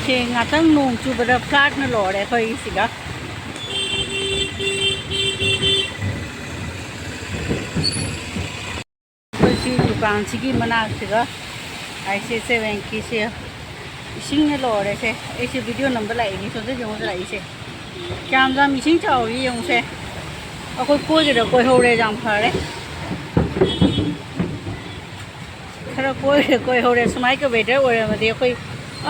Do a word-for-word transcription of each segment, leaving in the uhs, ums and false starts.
ꯁꯦ, ꯉꯥꯛꯇꯪ ꯅꯣꯡ ꯆꯨꯕꯗ ꯐ꯭ꯂꯥꯠꯅ ꯂꯣꯏꯔꯦ ꯑꯩꯈꯣꯏꯒꯤꯁꯤꯒ꯫ ꯑꯩꯈꯣꯏ ꯁꯤ ꯗꯨꯀꯥꯟꯁꯤꯒꯤ ꯃꯅꯥꯛꯁꯤꯒ I C I C I ꯕꯦꯡꯀꯤꯁꯦ ꯏꯁꯤꯡꯅ ꯂꯣꯏꯔꯦꯁꯦ꯫ ꯑꯩꯁꯦ ꯚꯤꯗꯤꯑꯣ ꯅꯝꯕ ꯂꯥꯛꯏꯅꯤ, ꯁꯣꯝꯗ ꯌꯦꯡꯉꯨ ꯂꯥꯛꯏꯁꯦ꯫ ꯀꯌꯥꯝ ꯌꯥꯝ ꯏꯁꯤꯡ ꯆꯥꯎꯔꯤ ꯌꯦꯡꯉꯨꯁꯦ꯫ ꯑꯩꯈꯣꯏ ꯀꯣꯏꯒꯗ ꯀꯣꯏꯍꯧꯔꯦ, ꯌꯥꯝ ꯐꯔꯦ꯫ ꯈꯔ ꯀꯣꯏꯒꯗ ꯀꯣꯏꯍꯧꯔꯦ꯫ ꯁꯨꯃꯥꯏꯅ ꯋꯦꯗꯔ ꯑꯣꯏꯔꯝꯃꯗꯤ ꯑꯩꯈꯣꯏ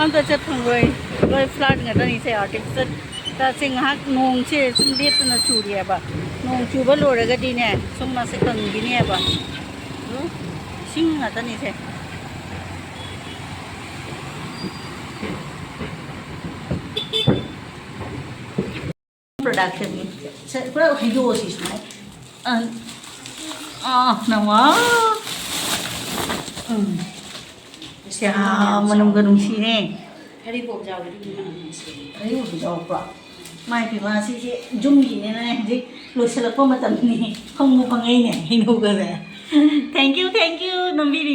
ꯑꯝꯇ ꯆꯠ ꯐꯪꯂꯣꯏ꯫ ꯂꯣꯏ ꯐ꯭ꯂꯥꯠ ꯉꯥꯛꯇꯅꯤꯁꯦ, ꯑꯥꯔꯇꯤꯐꯤꯁꯦꯜ꯫ ꯇꯁꯦꯡ ꯉꯥꯏꯍꯥꯛ ꯅꯣꯡꯁꯦ ꯁꯨꯝ ꯂꯦꯞꯇꯅ ꯆꯨꯔꯤꯑꯕ꯫ ꯅꯣꯡ ꯆꯨꯕ ꯂꯣꯏꯔꯒꯗꯤꯅꯦ, ꯁꯨꯝ ꯃꯥꯁꯦ ꯀꯪꯈꯤꯅꯦꯕ꯫ ꯑꯗꯨ ꯏꯁꯤꯡ ꯉꯥꯛꯇꯅꯤꯁꯦ꯫ ꯄ꯭ꯔꯗꯛꯁꯟꯒꯤ ꯁꯦ ꯄꯨꯔꯥ ꯍꯩꯗꯣꯛꯑꯣ ꯁꯤ ꯁꯨꯃꯥꯏꯅ꯫ ꯑ, ꯑ, ꯅꯃꯥ꯫ ꯎꯝ꯫ ꯁꯤ ꯌꯥꯝ ꯃꯅꯝꯒ ꯅꯨꯡꯁꯤꯅꯦ꯫ ꯍꯔꯤꯕꯣꯞ ꯌꯥꯎꯕꯗꯤ ꯃꯅꯝ ꯅꯨꯡꯁꯤ꯫ ꯍꯔꯤꯕꯣꯞꯁꯨ ꯌꯥꯎꯔꯛꯄ꯭ꯔꯣ? ꯃꯥꯏ ꯄꯦꯝꯃ, ꯁꯤꯁꯦ ꯖꯨꯝꯒꯤꯅꯦꯅꯅꯦ ꯍꯧꯖꯤꯛ ꯂꯣꯏꯁꯤꯜꯂꯛꯄ ꯃꯇꯝꯅꯤ꯫ ꯐꯪꯕꯨ ꯐꯪꯉꯛꯏꯅꯦ ꯍꯩꯅꯧꯒꯁꯦ꯫ Thank you, thank you, ꯅꯝꯕꯤꯔꯤ꯫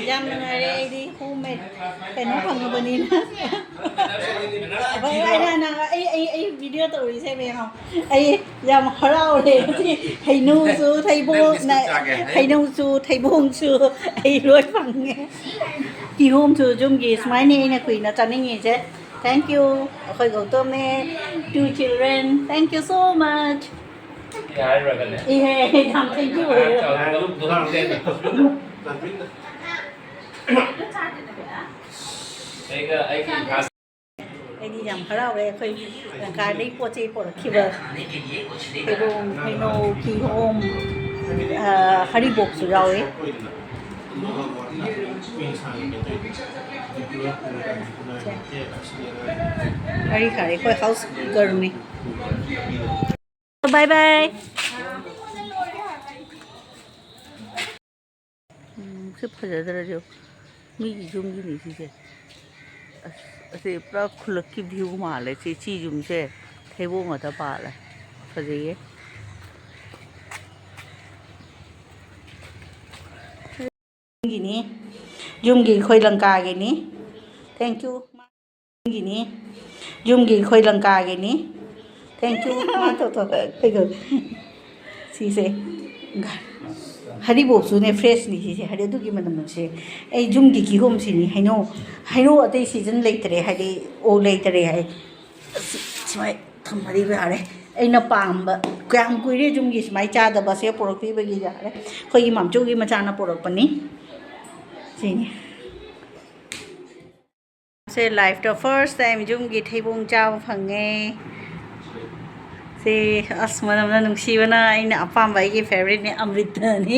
ꯌꯥꯝ ꯅꯨꯡꯉꯥꯏꯔꯦ, ꯑꯩꯗꯤ ꯍꯣꯝ ꯃꯦꯗ ꯀꯩꯅꯣ ꯐꯪꯉꯕꯅꯤꯅ꯫ ꯑꯩꯈꯣꯏ ꯑꯩꯅ ꯅꯪ, ꯑꯩ, ꯑꯩ, ꯑꯩ ꯚꯤꯗꯤꯑꯣ ꯇꯧꯔꯤꯁꯦ ꯃꯌꯥꯝ꯫ ꯑꯩ ꯌꯥꯝ ꯍꯔꯥꯎꯔꯦ꯫ ꯍꯩꯅꯧꯁꯨ, ꯊꯩꯕꯣꯡ, ꯅꯪ ꯕꯤꯁꯀꯨꯠ ꯆꯥꯒꯦ, ꯍꯩꯅꯧ꯫ ꯍꯩꯅꯧꯁꯨ, ꯊꯩꯕꯣꯡꯁꯨ ꯑꯩ ꯂꯣꯏ ꯐꯪꯉꯦ꯫ ꯀꯤꯍꯣꯝꯁꯨ ꯌꯨꯝꯒꯤ ꯁꯨꯃꯥꯏꯅ ꯑꯩꯅ ꯀꯨꯏꯅ ꯆꯥꯅꯤꯡꯉꯤꯁꯦ꯫ Thank you꯫ ꯑꯩꯈꯣꯏ ꯒꯧꯇꯝꯅꯦ, two children, thank you so much꯫ ꯏꯍꯦ, ꯌꯥꯝ thank you ꯑꯣꯏꯔꯦ꯫ ꯑꯩꯗꯤ ꯌꯥꯝ ꯍꯔꯥꯎꯔꯦ꯫ ꯑꯩꯈꯣꯏ ꯂꯪꯀꯥꯗꯒꯤ ꯄꯣꯠ ꯆꯩ ꯄꯣꯔꯛꯈꯤꯕ ꯊꯩꯕꯣꯡ, ꯍꯩꯅꯧ, ꯀꯤꯍꯣꯝ, ꯑ, ꯍꯔꯤꯕꯣꯞꯁꯨ ꯌꯥꯎꯋꯦ꯫ ꯋꯥꯔꯤ ꯁꯥꯔꯦ, ꯑꯩꯈꯣꯏ ꯍꯥꯎꯁ ꯒꯔꯜꯅꯤ꯫ ꯕꯥꯏ ꯕꯥꯏ꯫ ꯎꯝ, ꯁꯤ ꯐꯖꯗ꯭ꯔꯁꯨ ꯃꯤꯒꯤ ꯌꯨꯝꯒꯤꯅꯤ ꯁꯤꯁꯦ꯫ ꯑꯁ, ꯑꯁꯤ ꯄꯨꯔꯥ ꯈꯨꯜꯂꯛꯀꯤ ꯚ꯭ꯌꯨ ꯃꯥꯜꯂꯦ꯫ ꯁꯤ, ꯁꯤ ꯌꯨꯝꯁꯦ ꯊꯩꯕꯣꯡ ꯉꯥꯛꯇ ꯄꯥꯜꯂꯦ꯫ ꯐꯖꯩꯌꯦ꯫ ꯌꯨꯝꯒꯤꯅꯤ, ꯌꯨꯝꯒꯤ ꯑꯩꯈꯣꯏ ꯂꯪꯀꯥꯒꯤꯅꯤ꯫ Thank you꯫ ꯌꯨꯝꯒꯤꯅꯤ, ꯌꯨꯝꯒꯤ ꯑꯩꯈꯣꯏ ꯂꯪꯀꯥꯒꯤꯅꯤ꯫ Thank you꯫ ꯃꯥ ꯇꯧ-, ꯇꯧ-, ꯀꯩꯗꯧ-, ꯁꯤꯁꯦ ꯍꯔꯤꯕꯣꯞꯁꯨꯅꯦ, ꯐ꯭ꯔꯦꯁꯅꯤ ꯁꯤꯁꯦ꯫ ꯍꯥꯏꯗꯤ ꯑꯗꯨꯒꯤ ꯃꯅꯝꯁꯦ ꯑꯩ ꯌꯨꯝꯒꯤ ꯀꯤꯍꯣꯝꯁꯤꯅꯤ꯫ ꯍꯩꯅꯧ, ꯍꯩꯅꯧ ꯑꯇꯩ ꯁꯤꯖꯟ ꯂꯩꯇ꯭ꯔꯦ, ꯍꯥꯏꯗꯤ ꯑꯣ ꯂꯩꯇꯔꯦ ꯍꯥꯏ꯫ ꯑꯁꯤ ꯁꯨꯃꯥꯏ ꯊꯝꯃꯗꯤ ꯌꯥꯔꯦ꯫ ꯑꯩꯅ ꯄꯥꯝꯕ, ꯀꯌꯥꯝ ꯀꯨꯏꯔꯦ ꯌꯨꯝꯒꯤ ꯁꯨꯃꯥꯏ ꯆꯥꯗꯕ꯫ ꯁꯦ ꯄꯨꯔꯛꯄꯤꯕꯒꯤ ꯌꯥꯔꯦ꯫ ꯑꯩꯈꯣꯏꯒꯤ ꯃꯥꯝꯆꯧꯒꯤ ꯃꯆꯥꯅ ꯄꯨꯔꯛꯄꯅꯤ꯫ ꯁꯤꯅꯤ꯫ ꯁꯦ ꯂꯥꯏꯐꯇ first time ꯌꯨꯝꯒꯤ ꯊꯩꯕꯣꯡ ꯆꯥꯕ ꯐꯪꯉꯦ꯫ ꯁꯤ, ꯑꯁ, ꯃꯅꯝꯅ ꯅꯨꯡꯁꯤꯕꯅ ꯑꯩꯅ ꯑꯄꯥꯝꯕ, ꯑꯩꯒꯤ favouriteꯅꯦ, ꯑꯃ꯭ꯔꯤꯇꯅꯤ꯫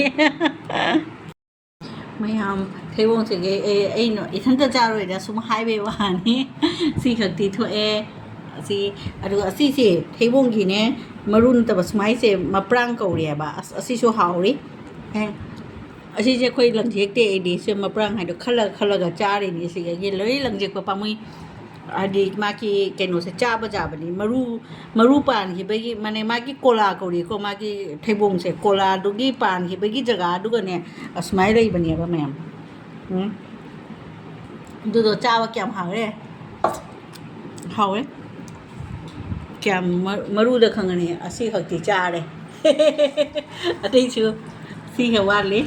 ꯃꯌꯥꯝ ꯊꯩꯕꯣꯡꯁꯤꯒꯤ, ꯑꯦ, ꯑꯩꯅ ꯏꯊꯟꯇ ꯆꯥꯔꯣꯏꯗ ꯁꯨꯝ ꯍꯥꯏꯕꯩ ꯋꯥꯅꯤ꯫ ꯁꯤ ꯈꯛꯇꯤ ꯊꯣꯛꯑꯦ꯫ ꯑꯁꯤ, ꯑꯗꯨꯒ ꯑꯁꯤꯁꯦ ꯊꯩꯕꯣꯡꯒꯤꯅꯦ, ꯃꯔꯨ ꯅꯠꯇꯕ ꯁꯨꯃꯥꯏꯁꯦ ꯃꯄ꯭ꯔꯥꯡ ꯀꯧꯔꯤꯑꯕ꯫ ꯑꯁ, ꯑꯁꯤꯁꯨ ꯍꯥꯎꯔꯤ꯫ ꯑꯦ, ꯑꯁꯤꯁꯦ ꯑꯩꯈꯣꯏ ꯂꯪꯊꯦꯛꯇꯦ꯫ ꯑꯩꯗꯤ ꯁꯤ ꯃꯄ꯭ꯔꯥꯡ ꯍꯥꯏꯗꯣ ꯈꯜꯂ ꯈꯜꯂꯒ ꯆꯥꯔꯤꯅꯤ꯫ ꯁꯤꯗꯒꯤ ꯂꯣꯏ ꯂꯪꯊꯦꯛꯄ ꯄꯥꯝꯃꯨꯏ꯫ ꯍꯥꯏꯗꯤ ꯃꯥꯒꯤ ꯀꯩꯅꯣꯁꯦ ꯆꯥꯕ ꯌꯥꯕꯅꯤ꯫ ꯃꯔꯨ, ꯃꯔꯨ ꯄꯥꯟꯈꯤꯕꯒꯤ, ꯃꯥꯅꯦ, ꯃꯥꯒꯤ ꯀꯣꯂꯥ ꯀꯧꯔꯤꯀꯣ, ꯃꯥꯒꯤ ꯊꯩꯕꯣꯡꯁꯦ ꯀꯣꯂꯥꯗꯨꯒꯤ ꯄꯥꯟꯈꯤꯕꯒꯤ ꯖꯒꯥꯗꯨꯒꯅꯦ ꯑꯁꯨꯃꯥꯏꯅ ꯂꯩꯕꯅꯦꯕ ꯃꯌꯥꯝ꯫ ꯎꯝ꯫ ꯑꯗꯨꯗꯣ ꯆꯥꯕ ꯀꯌꯥꯝ ꯍꯥꯎꯔꯦ꯫ ꯍꯥꯎꯋꯦ꯫ ꯀꯌꯥꯝ ꯃ-, ꯃꯔꯨꯗ ꯈꯪꯉꯅꯤ꯫ ꯑꯁꯤ ꯈꯛꯇꯤ ꯆꯥꯔꯦ꯫ ꯑꯇꯩꯁꯨ ꯁꯤꯒ ꯋꯥꯠꯂꯤ꯫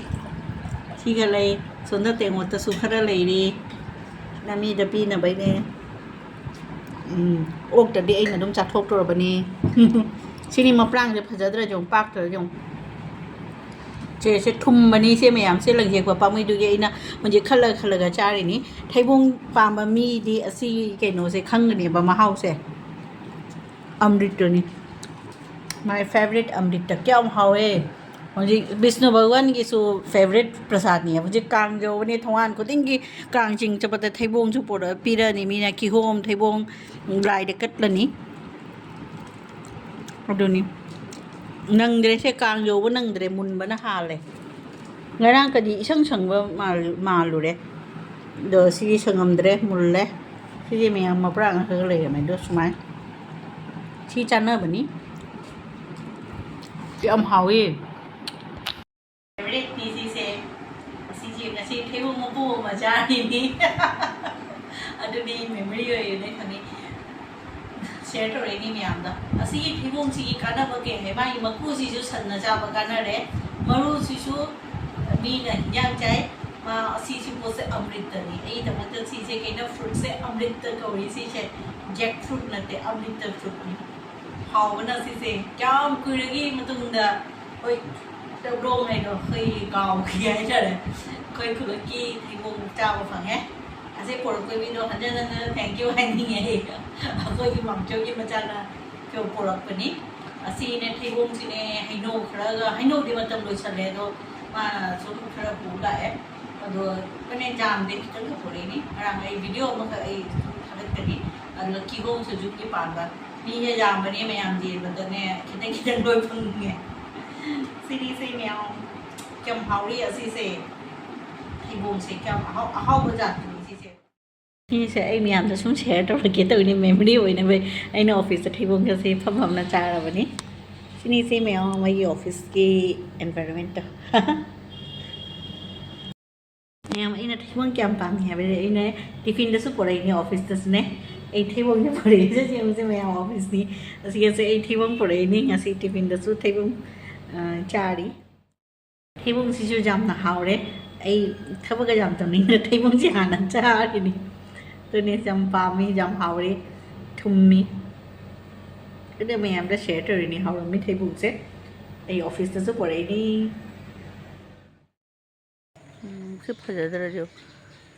ꯁꯤꯒ ꯂꯩ꯫ ꯁꯣꯝꯗ ꯇꯦꯡꯉꯣꯠꯇꯁꯨ ꯈꯔ ꯂꯩꯔꯤ꯫ ꯅꯃꯤꯗ ꯄꯤꯅꯕꯩꯅꯦ꯫ ꯎꯝ, ꯑꯣꯛꯇꯗꯤ ꯑꯩꯅ ꯑꯗꯨꯝ ꯆꯥꯊꯣꯛꯇꯣꯔꯕꯅꯤ꯫ ꯁꯤꯅꯤ ꯃꯄ꯭ꯔꯥꯡꯁꯦ ꯐꯖꯗ꯭ꯔꯥ ꯌꯦꯡꯉꯨ, ꯄꯥꯛꯇ꯭ꯔꯥ ꯌꯦꯡꯉꯨ꯫ ꯁꯦ, ꯁꯦ ꯊꯨꯝꯕꯅꯤ ꯁꯦ ꯃꯌꯥꯝꯁꯦ, ꯂꯪꯊꯦꯛꯄ ꯄꯥꯝꯃꯨꯏꯗꯨꯒꯤ ꯑꯩꯅ ꯍꯧꯖꯤꯛ ꯈꯜꯂ ꯈꯜꯂꯒ ꯆꯥꯔꯤꯅꯤ꯫ ꯊꯩꯕꯣꯡ ꯄꯥꯝꯕ ꯃꯤꯗꯤ ꯑꯁꯤꯒꯤ ꯀꯩꯅꯣꯁꯦ ꯈꯪꯒꯅꯦꯕ ꯃꯍꯥꯎꯁꯦ꯫ ꯑꯃ꯭ꯔꯤꯠꯇꯨꯅꯤ꯫ My favourite ꯑꯃ꯭ꯔꯤꯠꯇ ꯀꯌꯥꯝ ꯍꯥꯎꯋꯦ꯫ ꯍꯧꯖꯤꯛ ꯕꯤꯁꯅꯨ ꯚꯒꯋꯥꯟꯒꯤꯁꯨ favourite ꯄ꯭ꯔꯁꯥꯗꯅꯤ꯫ ꯍꯧꯖꯤꯛ ꯀꯥꯡ ꯌꯧꯕꯅꯤ, ꯊꯣꯡꯒꯥꯟ ꯈꯨꯗꯤꯡꯒꯤ ꯀꯥꯡ ꯆꯤꯡ ꯆꯠꯄꯗ ꯊꯩꯕꯣꯡꯁꯨ ꯄꯨꯔꯛ-, ꯄꯤꯔꯛꯑꯅꯤ ꯃꯤꯅ, ꯀꯤꯍꯣꯝ, ꯊꯩꯕꯣꯡ ꯂꯥꯏꯗ ꯀꯠꯂꯅꯤ꯫ ꯑꯗꯨꯅꯤ꯫ ꯅꯪꯗ꯭ꯔꯦꯁꯦ, ꯀꯥꯡ ꯌꯧꯕ ꯅꯪꯗ꯭ꯔꯦ, ꯃꯨꯟꯕꯅ ꯍꯥꯜꯂꯦ꯫ ꯉꯔꯥꯡꯀꯗꯤ ꯏꯁꯪ ꯁꯪꯕ ꯃꯥꯜ-, ꯃꯥꯜꯂꯨꯔꯦ꯫ ꯑꯗꯣ ꯁꯤꯗꯤ ꯁꯪꯉꯝꯗ꯭ꯔꯦ, ꯃꯨꯜꯂꯦ꯫ ꯁꯤꯗꯤ ꯃꯌꯥꯝ ꯃꯄ꯭ꯔꯥꯡ ꯈꯔ ꯂꯩꯔꯝꯃꯦ, ꯑꯗꯣ ꯁꯨꯃꯥꯏ꯫ ꯁꯤ ꯆꯥꯅꯕꯅꯤ꯫ ꯌꯥꯝ ꯍꯥꯎꯋꯦ꯫ Favouriteꯅꯤ ꯁꯤꯁꯦ꯫ ꯁꯤꯁꯦ ꯉꯁꯤ ꯊꯩꯕꯣꯡ ꯃꯄꯨꯝ ꯑꯃ ꯆꯥꯔꯤꯅꯤ꯫ ꯑꯗꯨꯗꯤ memory ꯑꯣꯏꯔꯦꯅꯦ ꯈꯪꯉꯤ꯫ Share ꯇꯧꯔꯛꯏꯅꯤ ꯃꯌꯥꯝꯗ꯫ ꯑꯁꯤꯒꯤ ꯊꯩꯕꯣꯡꯁꯤꯒꯤ ꯀꯥꯟꯅꯕ ꯀꯩ ꯍꯥꯏ? ꯃꯥꯒꯤ ꯃꯀꯨꯁꯤꯁꯨ ꯁꯟꯅ ꯆꯥꯕ ꯀꯥꯟꯅꯔꯦ, ꯃꯔꯨꯁꯤꯁꯨ ꯃꯤꯅ ꯍꯤꯟꯖꯥꯡ ꯆꯥꯏ꯫ ꯃꯥ ꯑꯁꯤꯁꯤ ꯄꯣꯠꯁꯦ ꯑꯃ꯭ꯔꯤꯠꯇꯅꯤ꯫ ꯑꯩꯒꯤꯗꯃꯛꯇ ꯁꯤꯁꯦ ꯀꯩꯅꯣ, fruitꯁꯦ ꯑꯃ꯭ꯔꯤꯠꯇ ꯀꯧꯔꯤ꯫ ꯁꯤꯁꯦ jackfruit ꯅꯠꯇꯦ, ꯑꯃ꯭ꯔꯤꯠꯇ fruitꯅꯤ꯫ ꯍꯥꯎꯕꯅ ꯁꯤꯁꯦ ꯀꯌꯥꯝ ꯀꯨꯏꯔꯒꯤ ꯃꯇꯨꯡꯗ ꯑꯩꯈꯣꯏ ꯇꯕ꯭ꯔꯣꯡ ꯍꯥꯏꯗꯣ ꯑꯩꯈꯣꯏ ꯀꯥꯎꯈꯤ ꯍꯥꯏꯇꯥꯔꯦ꯫ ꯑꯩꯈꯣꯏ ꯈꯨꯜꯂꯛꯀꯤ ꯊꯩꯕꯣꯡ ꯆꯥꯕ ꯐꯪꯉꯦ꯫ ꯑꯁꯤ ꯄꯣꯔꯛꯄ ꯃꯤꯗꯣ ꯍꯟꯖꯟ ꯍꯟꯖꯟꯅ thank you ꯍꯥꯏꯅꯤꯡꯉꯦ ꯑꯩ꯫ ꯑꯩꯈꯣꯏꯒꯤ ꯃꯥꯝꯆꯧꯒꯤ ꯃꯆꯥꯅ ꯄꯣꯔꯛꯄꯅꯤ꯫ ꯑꯁꯤꯅꯦ ꯊꯩꯕꯣꯡꯁꯤꯅꯦ, ꯍꯩꯅꯧ ꯈꯔꯒ, ꯍꯩꯅꯧꯗꯤ ꯃꯇꯝ ꯂꯣꯏꯁꯜꯂꯦ, ꯑꯗꯣ ꯃꯥꯅ ꯁꯨꯝ ꯈꯔ ꯄꯨ ꯂꯥꯛꯑꯦ꯫ ꯑꯗꯣ ꯀꯩꯅꯣ, ꯖꯥꯝꯗꯤ ꯈꯤꯇꯪ ꯄꯨꯔꯛꯏꯅꯤ꯫ ꯉꯔꯥꯡ ꯑꯩ video ꯑꯃꯈꯛ ꯑꯩ ꯁꯨꯝ ꯊꯥꯒꯠꯀꯅꯤ꯫ ꯑꯗꯨꯒ ꯀꯤꯍꯣꯝꯁꯨ ꯌꯨꯝꯒꯤ ꯄꯥꯟꯕ꯫ ꯃꯤꯁꯦ ꯌꯥꯝꯕꯅꯦ, ꯃꯌꯥꯝ ꯌꯦꯟꯕꯗꯅꯦ ꯈꯤꯇꯪ ꯈꯤꯇꯪ ꯂꯣꯏ ꯐꯪꯉꯦ꯫ ꯁꯤꯅꯤꯁꯦ ꯃꯌꯥꯝ ꯀꯌꯥꯝ ꯍꯥꯎꯔꯤ ꯑꯁꯤꯁꯦ꯫ ꯊꯩꯕꯣꯡꯁꯦ ꯀꯌꯥꯝ ꯑꯍꯥꯎ-, ꯑꯍꯥꯎꯕ ꯖꯥꯠꯇꯨꯅꯤ ꯁꯤꯁꯦ꯫ ꯁꯤꯁꯦ ꯑꯩ ꯃꯌꯥꯝꯗ ꯁꯨꯝ share ꯇꯧꯔꯛꯀꯦ ꯇꯧꯅꯤ, memory ꯑꯣꯏꯅꯕ꯫ ꯑꯩꯅ officeꯇ ꯊꯩꯕꯣꯡꯒꯁꯦ ꯐꯝ ꯐꯝꯅ ꯆꯥꯔꯕꯅꯤ꯫ ꯁꯤꯅꯤꯁꯦ ꯃꯌꯥꯝ ꯑꯃꯒꯤ officeꯀꯤ environmentꯇꯣ꯫ ꯃꯌꯥꯝ, ꯑꯩꯅ ꯊꯩꯕꯣꯡ ꯀꯌꯥꯝ ꯄꯥꯝꯃꯤ ꯍꯥꯏꯕꯗꯤ ꯑꯩꯅ tiffinꯗꯁꯨ ꯄꯨꯔꯛꯏꯅꯦ, officeꯇꯁꯨꯅꯦ꯫ ꯑꯩ ꯊꯩꯕꯣꯡꯁꯦ ꯄꯨꯔꯛꯏꯁꯦ, ꯁꯤ ꯌꯦꯡꯉꯨꯁꯦ ꯃꯌꯥꯝ officeꯅꯤ꯫ ꯑꯁꯤꯒꯁꯦ ꯑꯩ ꯊꯩꯕꯣꯡ ꯄꯨꯔꯛꯏꯅꯦ꯫ ꯉꯁꯤ tiffinꯗꯁꯨ ꯊꯩꯕꯣꯡ, ꯑ, ꯆꯥꯔꯤ꯫ ꯊꯩꯕꯣꯡꯁꯤꯁꯨ ꯌꯥꯝꯅ ꯍꯥꯎꯔꯦ꯫ ꯑꯩ ꯊꯕꯛꯀ ꯌꯥꯝ ꯇꯧꯅꯤꯡꯗꯅ ꯊꯩꯕꯣꯡꯁꯤ ꯍꯥꯟꯅ ꯆꯥꯔꯤꯅꯤ꯫ ꯑꯗꯨꯅꯦ, ꯌꯥꯝ ꯄꯥꯝꯃꯤ, ꯌꯥꯝ ꯍꯥꯎꯔꯦ, ꯊꯨꯝꯃꯤ꯫ ꯑꯗꯨꯅ ꯃꯌꯥꯝꯗ share ꯇꯧꯔꯤꯅꯤ, ꯍꯥꯎꯔꯝꯃꯤ ꯊꯩꯕꯣꯡꯁꯦ꯫ ꯑꯩ officeꯇꯁꯨ ꯄꯨꯔꯛꯏꯅꯤ꯫ ꯎꯝ, ꯁꯤ ꯐꯖꯗ꯭ꯔꯁꯨ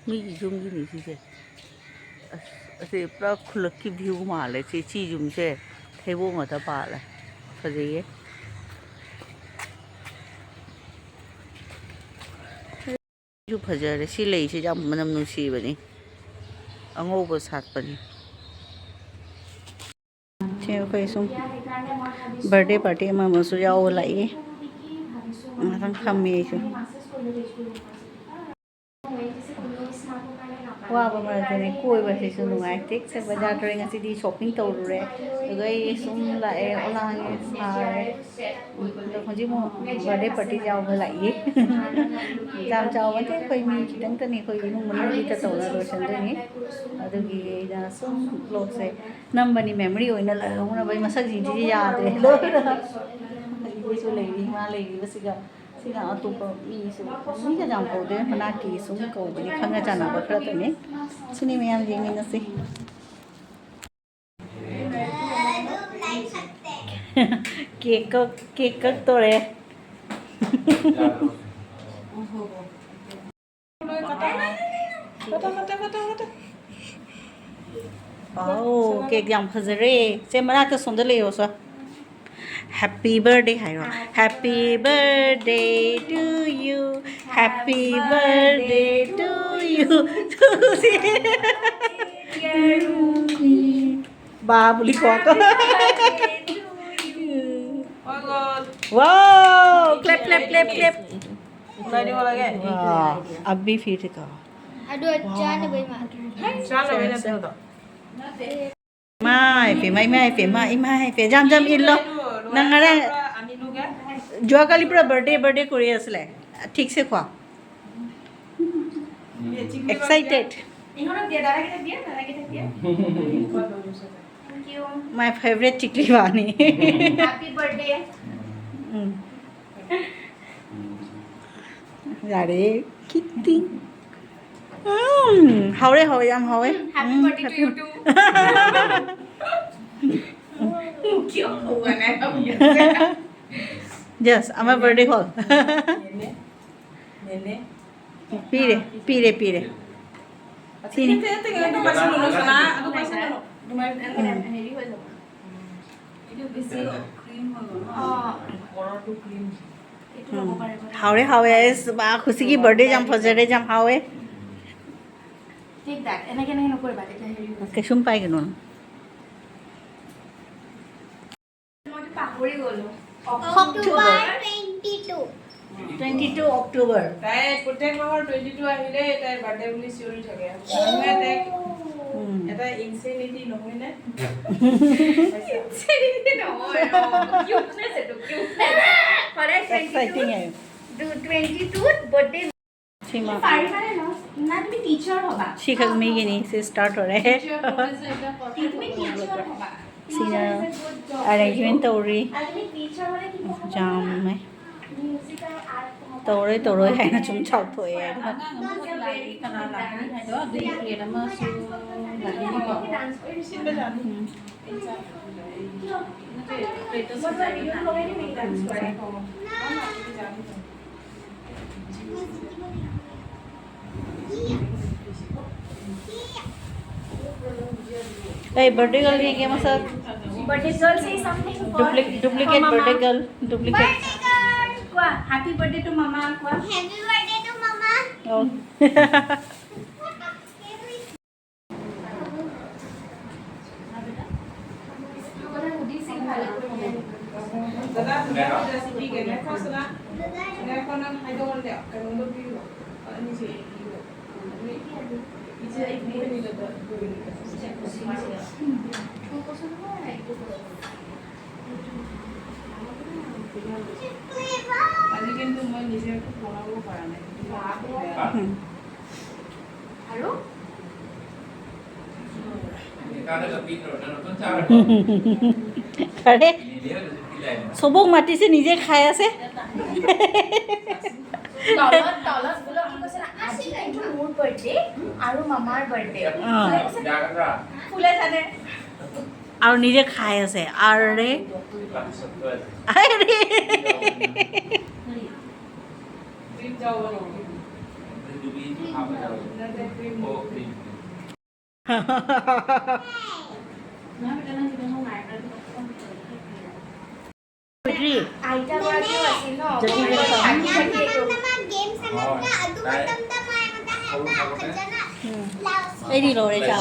ꯃꯤꯒꯤ ꯌꯨꯝꯒꯤꯅꯤ ꯁꯤꯁꯦ꯫ ꯑꯁ, ꯑꯁꯤ ꯄꯨꯔꯥ ꯈꯨꯜꯂꯛꯀꯤ view ꯃꯥꯜꯂꯦ꯫ ꯁꯤ, ꯁꯤ ꯌꯨꯝꯁꯦ ꯊꯩꯕꯣꯡ ꯉꯥꯛꯇ ꯄꯥꯜꯂꯦ꯫ ꯐꯖꯩꯌꯦ꯫ ꯁꯤꯁꯨ ꯐꯖꯔꯦ꯫ ꯁꯤ ꯂꯩꯁꯦ ꯌꯥꯝ ꯃꯅꯝ ꯅꯨꯡꯁꯤꯕꯅꯤ꯫ ꯑꯉꯧꯕ ꯁꯥꯠꯄꯅꯤ꯫ ꯁꯤ ꯑꯩꯈꯣꯏ ꯁꯨꯝ birthday party ꯑꯃ ꯑꯃꯁꯨ ꯌꯥꯎꯕ ꯂꯥꯛꯏ꯫ ꯉꯥꯛꯇꯪ ꯐꯝꯃꯤ ꯑꯩꯁꯨ꯫ ꯋꯥꯕ ꯃꯔꯛꯇꯅꯦ ꯀꯣꯏꯕꯁꯤꯁꯨ ꯅꯨꯡꯉꯥꯏ꯫ ꯊꯦꯛꯁꯦ ꯕꯖꯥꯔ ꯇꯧꯔꯦ, ꯉꯁꯤꯗꯤ ꯁꯣꯞꯄꯤꯡ ꯇꯧꯔꯨꯔꯦ꯫ ꯑꯗꯨꯒ ꯑꯩ ꯁꯨꯝ ꯂꯥꯛꯑꯦ, ꯑꯣꯂꯥꯡꯉꯦ, ꯁꯥꯔꯦ꯫ ꯑꯗꯣ ꯍꯧꯖꯤꯛ ꯑꯃꯨꯛ ꯕꯥꯔꯗꯦ ꯄꯥꯔꯇꯤ ꯌꯥꯎꯕ ꯂꯥꯛꯏ꯫ ꯌꯥꯝ ꯆꯥꯎꯕ ꯅꯠꯇꯦ, ꯑꯩꯈꯣꯏ ꯃꯤ ꯈꯤꯇꯪꯇꯅꯤ, ꯑꯩꯈꯣꯏ ꯏꯃꯨꯡ ꯃꯅꯨꯡꯒꯤꯇ ꯇꯧꯔ ꯂꯣꯏꯁꯤꯟꯗꯣꯏꯅꯤ꯫ ꯑꯗꯨꯒꯤ ꯑꯩꯅ ꯁꯨꯝ ꯕ꯭ꯂꯣꯛꯁꯦ ꯅꯝꯕꯅꯤ, ꯃꯦꯃꯣꯔꯤ ꯑꯣꯏꯅ ꯂꯩꯍꯧꯅꯕ꯫ ꯃꯁꯛꯁꯤꯡꯁꯤꯗꯤ ꯌꯥꯗ꯭ꯔꯦ ꯂꯣꯏꯅ꯫ ꯑꯩꯈꯣꯏꯁꯨ ꯂꯩꯔꯤ, ꯃꯥ ꯂꯩꯔꯤꯕꯁꯤꯒ꯫ ꯁꯤꯅ ꯑꯇꯣꯞꯄ ꯃꯤꯁꯨ, ꯃꯤꯒ ꯌꯥꯝ ꯀꯧꯗꯦ, ꯃꯅꯥꯛꯀꯤ ꯁꯨꯝ ꯀꯧꯕꯅꯤ, ꯈꯪꯅ ꯆꯥꯟꯅꯕ ꯈꯔꯇꯅꯤ꯫ ꯁꯤꯅꯤ ꯃꯌꯥꯝ ꯌꯦꯡꯃꯤꯟꯅꯁꯤ꯫ ꯀꯦꯛ ꯀꯛ, ꯀꯦꯛ ꯀꯛꯇꯣꯔꯦ꯫ ꯋꯥꯎ, ꯀꯦꯛ ꯌꯥꯝ ꯐꯖꯔꯦ꯫ ꯆꯦ, ꯃꯅꯥꯛꯇ ꯁꯣꯝꯗ ꯂꯩꯌꯣ ꯁꯣ꯫ Happy birthday ꯍꯥꯏꯔꯣ꯫ Happy birthday to you, happy birthday to you꯫ ꯕꯥꯕꯨꯂꯤ ꯀꯣ꯫ Wow, clap, clap, clap, clap꯫ ꯋꯥ, ꯑꯕꯤ ꯐꯤꯔ ꯀꯣ꯫ ꯑꯗꯣ ꯆꯥꯅꯕꯩ ꯃꯥꯜꯂꯦ꯫ ꯆꯥꯅꯕꯩ ꯅꯠꯇꯦ ꯑꯗꯣ꯫ ꯏꯃꯥꯏ ꯄꯦꯝꯃ, ꯏꯃꯥꯏ ꯄꯦꯝꯃ, ꯏꯃꯥꯏ ꯄꯦꯝꯃ, ꯌꯥꯝ ꯌꯥꯝ ꯏꯜꯂꯣ꯫ ꯅꯪ ꯉꯔꯥꯡ ꯖꯨꯋꯥ ꯀꯥꯂꯤ ꯄꯨꯔꯥ ꯕꯥꯔꯗꯦ, ꯕꯥꯔꯗꯦ ꯀꯣꯔꯤ ꯑꯁꯂꯦ꯫ ꯊꯤꯛꯁꯦ ꯈ꯭ꯋꯥ꯫ Excited. My favorite ꯆꯤꯛꯂꯤ ꯋꯥꯅꯤ꯫ Happy birthday. ꯎꯝ꯫ ꯌꯥꯔꯦ, ꯈꯤꯇꯪ꯫ ꯎꯝ, ꯍꯥꯎꯔꯦ, ꯍꯥꯎꯔꯦ, ꯌꯥꯝ ꯍꯥꯎꯔꯦ꯫ Happy um, birthday to happy you too. Yes, ꯑꯃ ꯕꯥꯔꯗꯦ ꯍꯣꯜ꯫ ꯄꯤꯔꯦ, ꯄꯤꯔꯦ, ꯄꯤꯔꯦ꯫ ꯁꯤꯅꯤ꯫ ꯅꯠꯇꯦ, ꯅꯠꯇꯦ, ꯀꯩꯅꯣ ꯇꯧꯕ, ꯁꯤ ꯂꯣꯏꯁꯤꯜꯂꯣ, ꯑꯗꯨ ꯄꯥꯏꯁꯤꯜꯂꯣ꯫ ꯑꯗꯨꯃꯥꯏꯅ ꯎꯝ꯫ ꯍꯦꯚꯤ ꯑꯣꯏꯗꯕ꯫ ꯑꯩꯗꯣ ꯕꯦꯁꯤ ꯀ꯭ꯔꯤꯝ ꯑꯣꯏꯕ ꯑꯃ, ꯑꯣ꯫ ꯀꯣꯔꯣꯗꯨ ꯀ꯭ꯔꯤꯝ꯫ ꯎꯝ꯫ ꯍꯥꯎꯔꯦ, ꯍꯥꯎꯔꯦ꯫ ꯑꯁ, ꯕꯥ, ꯈꯨꯁꯤꯒꯤ ꯕꯥꯔꯗꯦ ꯌꯥꯝ ꯐꯖꯔꯦ, ꯌꯥꯝ ꯍꯥꯎꯋꯦ꯫ Take that. এনেকে, এনেকে নকৰিবা, তেতিয়া হেৰি হ'ব। ꯀꯩꯁꯨꯝ ꯄꯥꯏꯒꯅꯨ꯫ মইতো পাহৰি গ'লো। October twenty-two। Twenty two October. তাই প্ৰত্যেক মাহৰ টুৱেণ্টি টু আহিলে তাইৰ বাৰ্থডে বুলি চিঞৰি থাকে। মানুহে তাইক এটা ইনচেনিটি নহয় নে? ইনচেনিটি নহয়, কিউটনেছ এইটো, কিউটনেছ। সদায় টুৱেণ্টি টু, এক্সাইটিং আৰু। টুৱেণ্টি টুত বাৰ্থডে। সীমা। পাৰিবানে ন? না, তুমি টিচাৰ হ'বা। ꯁꯤ ꯈꯛ ꯃꯤꯒꯤꯅꯤ, ꯁꯤ ꯁ꯭ꯇꯥꯔꯠ ꯇꯧꯔꯦ꯫ ꯁꯤꯅ ꯑꯦꯔꯦꯟꯖꯃꯦꯟ ꯇꯧꯔꯤ꯫ ꯌꯥꯝꯃꯦ꯫ ꯇꯧꯔꯣꯏ, ꯇꯧꯔꯣꯏ ꯍꯥꯏꯅ ꯁꯨꯝ ꯁꯥꯎꯊꯣꯛꯑꯦ ꯍꯥꯏꯗꯣ꯫ ꯑꯉꯥꯡ ꯑꯃꯈꯛ ꯂꯥꯛꯏ, ꯀꯅꯥ ꯂꯥꯛꯀꯅꯤ ꯍꯥꯏꯗꯣ, ꯑꯗꯨꯒꯤ ꯄ꯭ꯂꯦꯠ ꯑꯃꯁꯨ ꯂꯥꯛꯀꯅꯤꯀꯣ꯫ ꯎꯝ꯫ ꯎꯝ, ꯁꯦ꯫ এই বাৰ্থডে গাৰ্ল, কি গেম আছে? Birthday girl, say something for, duplicate-, duplicate for মামা। Birthday girl, duplicate. Birthday girl, কোৱা, হেপী বাৰ্থডে টু মামা, কোৱা। হেপী বাৰ্থডে টু মামা। অ। আজি কিন্তু মই নিজে একো বনাব পৰা নাই। আৰু আৰে, চবক মাতিছে, নিজে খাই আছে। তলত, তলত বোলে কি কৈছে না, আজি কিন্তু মোৰ বাৰ্থডে আৰু মামাৰ বাৰ্থডে। অ। ফুলে কৈছে, ফুলে জানে। আৰু নিজে খাই আছে। আৰে। আৰে। বেটাৰী। আইতাগৰাকীও আছিল ন? যদি থাকি থাকি এইটো। এই দি লওঁ ৰে, চা।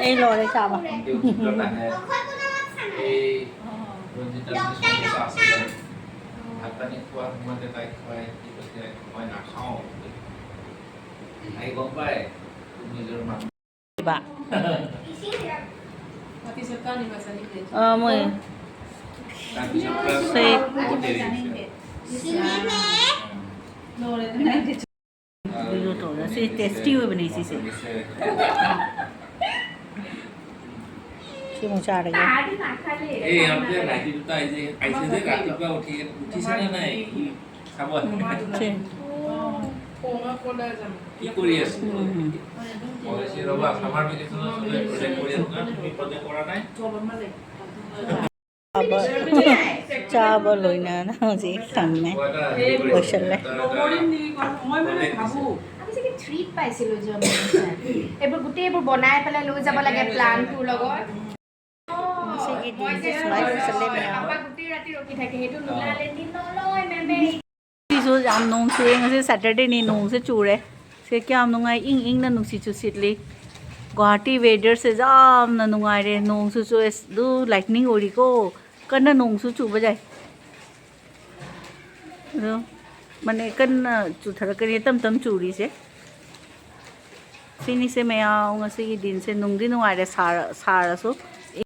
এই লওঁ ৰে, চা। এই ৰঞ্জিতা বুলি ছোৱালী এটা আছিলে। ভাত পানী খোৱা সময়তে তাইক খুৱাই, কি কৈছে, "মই নাখাওঁ।" তাই গম পায় নিজৰ মানুহ। Ba. Oh, মই তাৰপিছত পৰা সেই বহুত দেৰি হৈছে। ꯎম। ꯂꯣꯏꯔꯦ꯫ ꯕꯤꯂꯨ ꯇꯧꯔ ꯁꯤ ꯇꯦꯁꯇꯤ ꯑꯣꯏꯕꯅꯦ ꯁꯤꯁꯦ꯫ ꯁꯤ ꯑꯃꯨꯛ ꯆꯥꯔꯒꯦ꯫ এই আমাৰ যে ভাইটি দুটা আহিছে, আহিছে যে ৰাতিপুৱা উঠি, উঠিছে নে নাই? সি চাব আহে। ছে। কি কৰি আছে? উম। মই কৈছোঁ, "ৰ'বা, ছামাৰ ভেকেশ্যনত চবে প্ৰজেক্ট কৰি আছো না, তুমি প্ৰজেক্ট কৰা নাই?" ꯆꯥꯕ, ꯆꯥꯕ ꯂꯣꯏꯅꯅ ꯍꯧꯖꯤꯛ ꯊꯝꯃꯦ꯫ ꯂꯣꯏꯁꯤꯜꯂꯦ꯫ আমি চাগে ট্ৰিট পাইছিলো যোৱা বছৰ। এইবোৰ গোটেইবোৰ বনাই পেলাই লৈ যাব লাগে প্লানটোৰ লগত। ꯉꯁꯤꯒꯤ ꯗꯤꯟꯁꯦ ꯁꯨꯃꯥꯏꯅ ꯂꯣꯏꯁꯤꯜꯂꯦ ꯃꯌꯥꯝ꯫ ꯄꯥꯄꯥ গোটেই ৰাতি ৰখি থাকে, সেইটো নোলালে দিন নলয় মেমে। ꯉꯁꯤꯁꯨ ꯌꯥꯝ ꯅꯣꯡ ꯆꯨꯏꯌꯦ, ꯉꯁꯤ ꯁꯦꯇꯔꯗꯦꯅꯤ, ꯅꯣꯡꯁꯦ ꯆꯨꯔꯦ꯫ ꯁꯦ ꯀꯌꯥꯝ ꯅꯨꯡꯉꯥꯏ, ꯏꯪ ꯏꯪꯅ ꯅꯨꯡꯁꯤꯠꯁꯨ ꯁꯤꯠꯂꯤ꯫ ꯒꯨꯋꯥꯍꯥꯇꯤ ꯋꯦꯗꯔꯁꯦ ꯌꯥꯝꯅ ꯅꯨꯡꯉꯥꯏꯔꯦ, ꯅꯣꯡꯁꯨ ꯆꯨꯑꯦ꯫ ꯑꯗꯨ ꯂꯥꯏꯠꯅꯤꯡ ꯑꯣꯏꯔꯤꯀꯣ, ꯀꯟꯅ ꯅꯣꯡꯁꯨ ꯆꯨꯕ ꯌꯥꯏ꯫ ꯑꯗꯣ ꯃꯅꯦ ꯀꯟꯅ ꯆꯨꯊꯔꯛꯀꯅꯤ, ꯇꯞ ꯇꯞ ꯆꯨꯔꯤꯁꯦ꯫ ꯁꯤꯅꯤꯁꯦ ꯃꯌꯥꯝ ꯉꯁꯤꯒꯤ ꯗꯤꯟꯁꯦ꯫ ꯅꯨꯡꯗꯤ ꯅꯨꯡꯉꯥꯏꯔꯦ ꯁꯥꯔ-, ꯁꯥꯔꯁꯨ꯫